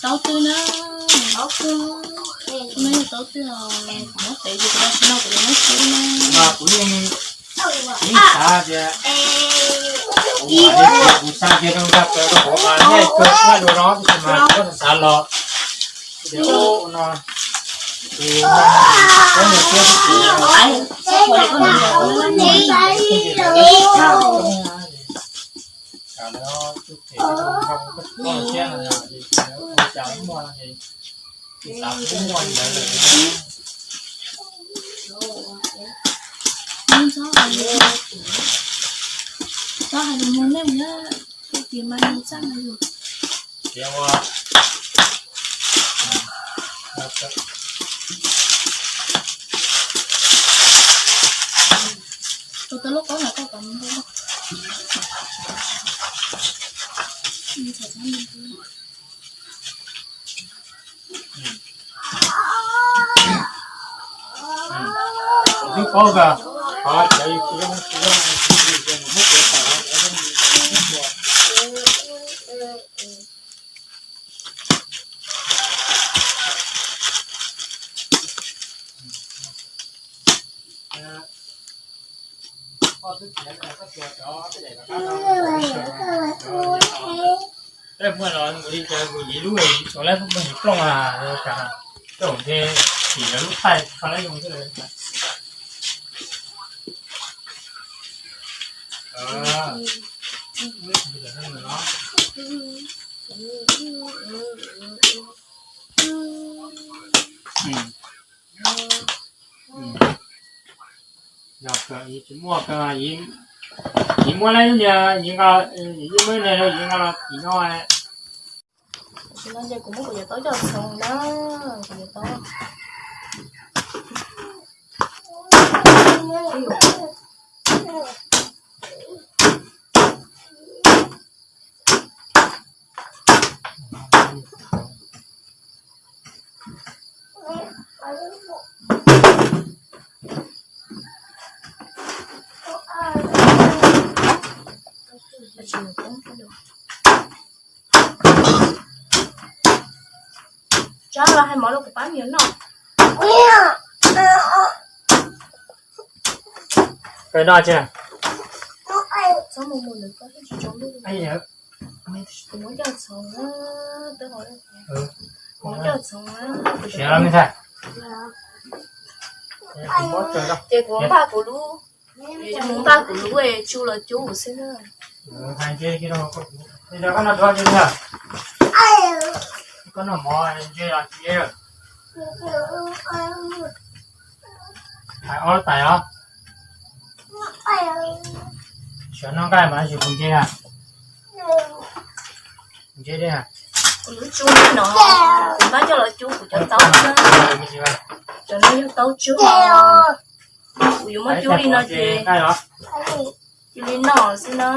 Taub twg na? Taub twg? No yog taub twg os? Kuv muab tev ces kuv tam sim no kuv yuav muab xub na. Mas kuv yeej, yeej xav tias kuv, kuv xav tias zoo nkauj kawg rau hauv mas nej kawg xav dua no tab sis mas kuv xav los ces ua no ces, Tej muaj los mus li cas mus yim lub txog lawm pheej yim plooj a, tej zaum ntshe tim lawv lub thaij qhov lawv zoo xwb. Yog tsis muaj, yim muaj lawm yim nqa, yim muaj yim nqa los tim no. Tam sim no ces kuv muab kuv cov taub coj txhoov na, kuv cov taub. Tsob los hais mov rau kuv pab me nyuam noj. Kawg noj tsis? Txhob mus mus ntawm koj thiaj tsis tsaus ntuj. Kuv muab coj txhoov na, kuv muab coj txhoov na. Siav los me ntxhais. Ces kuv npaj kuv lub, kuv npaj kuv lub tsu los cub xwb na. Koj noj mov ntse los tsis ntse? Hais ob lub tais os. Xyov noj nqaij mas tsis ntse na. Ntse li. Kuv lub tsu no, kuv npaj coj los cub kuv cov taub na. Cov no yog taub tsuag, kuv yuav muab cub li no ces cia li noj xwb na.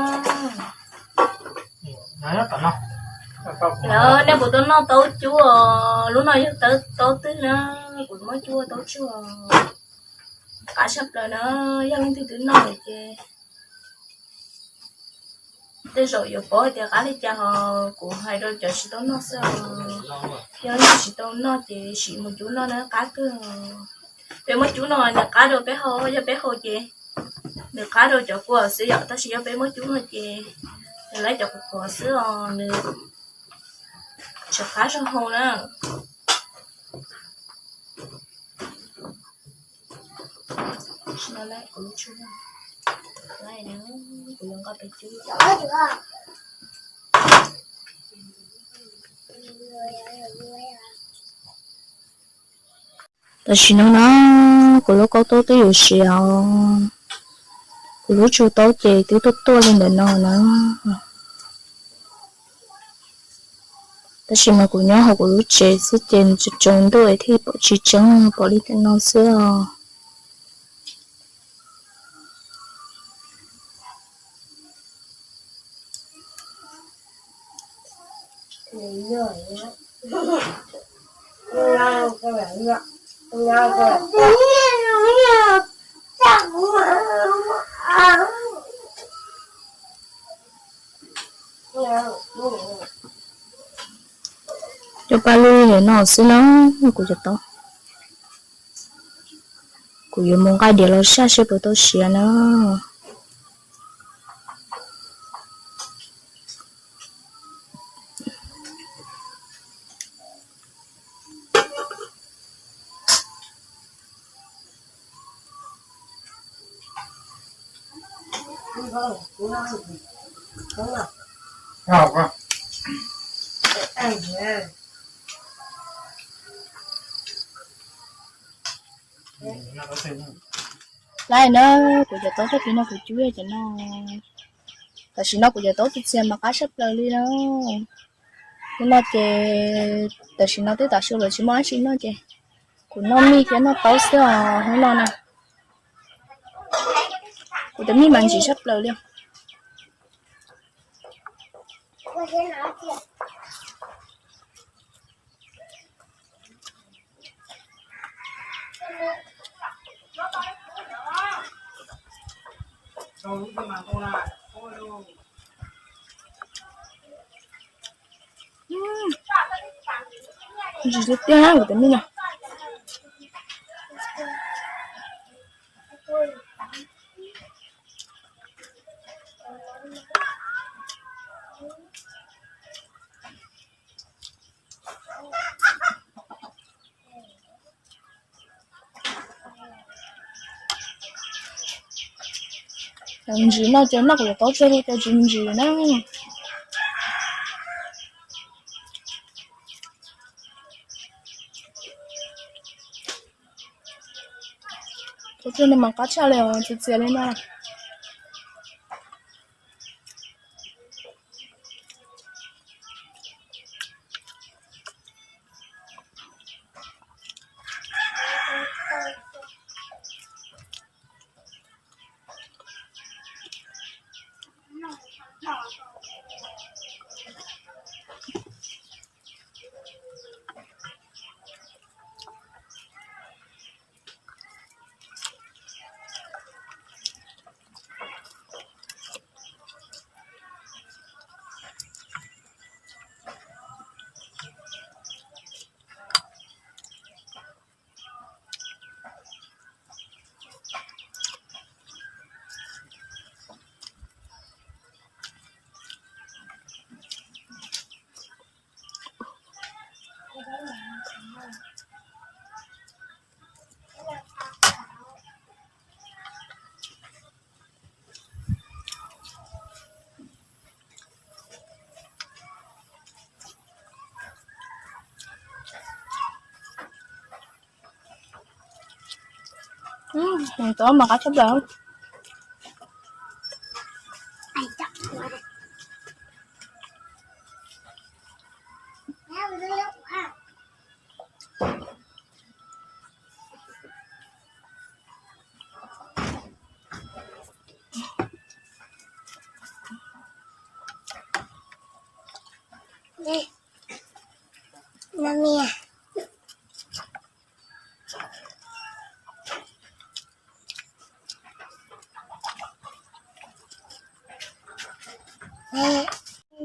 Lawv nej puas tau noj taub cub os? Lub no yog taub twg na, kuv muab cub ua taub tsuag, qab tshaj plaws na. Yog leej twg twb noj lawm ces tej zaum yuav paub hais tias qab li cas os. Kuv hais rau cov tsis tau noj xwb os. Yog leej twg tsis tau noj ces sim mus cub noj na, qab kawg. Peb muab cub no nws qab rau peb hau, yog peb hau ces nws qab rau cov kua xwb yom, tab sis yog peb muab cub no ces nws lawv cov kua xwb os, nws tsis qab zog hau na. Tam sim no na, kuv lub kaub taub twb yuav siav os. Kuv lub tsu taub ces twb tuaj tuaj li ntawm no na. Tab sis mas kuv nyob hauv kuv lub tsev xwb ces nws tsaus ntuj thiaj pom tsis tseeb, pom li ntawm no xwb os. Coj paj lug li no xwb na, kuv cov taub. Kuv yuav mus nqa diav los saj seb puas tau siav na. Lawm na, kuv cov taub tag kis no kuv cub cov no. Tam sim no kuv cov taub txias txias mas qab tshaj plaws li na. Hnub no ces tam sim no twb tav su lawm tsis muaj dab tsi noj ces kuv noj mij thiab noj taub xwb os hnub no na. Kuv cov mij mas ntsim tshaj plaws li. Ntsim tiag tiag na kuv cov mij no. Ntsim no ces noj kuv cov taub tseg li ces tsis ntsim na. Taub tseg no mas qab tshaj li os, txias txias li na. Tus mas qab tshaj plaws.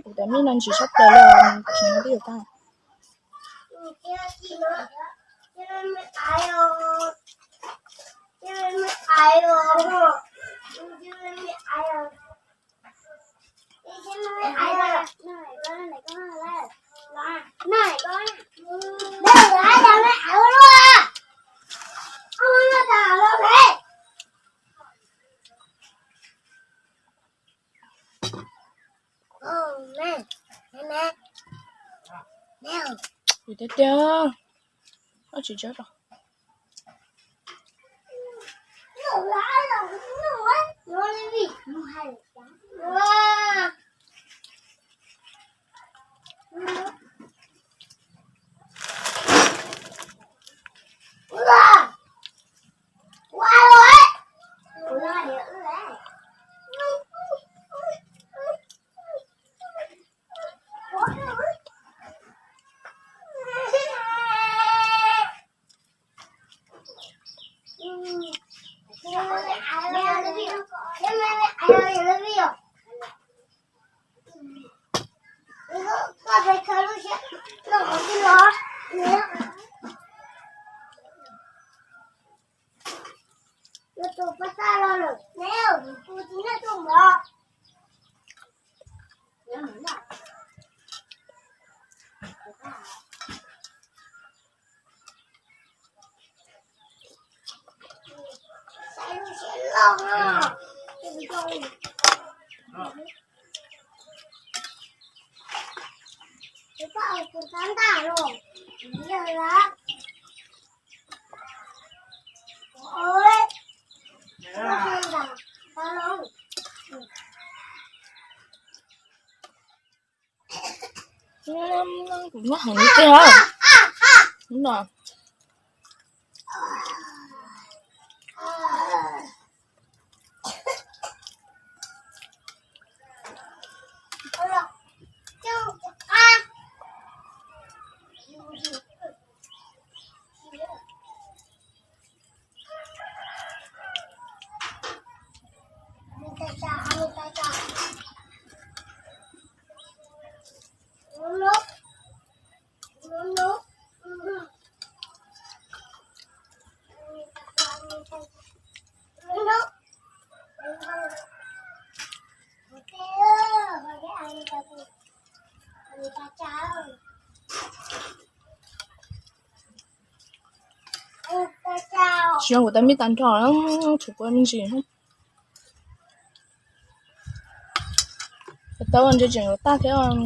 Kuv cov mij no ntsim tshaj plaws li, tam sim no twb yuav tag. Tiag tiag, tsis tsaug rau. Kuv nyob heev li tiag no. Tsis yog kuv tas mij tas nrho, tshuav kuv me ntsis. Tau ntse tseem yuav tag thiab.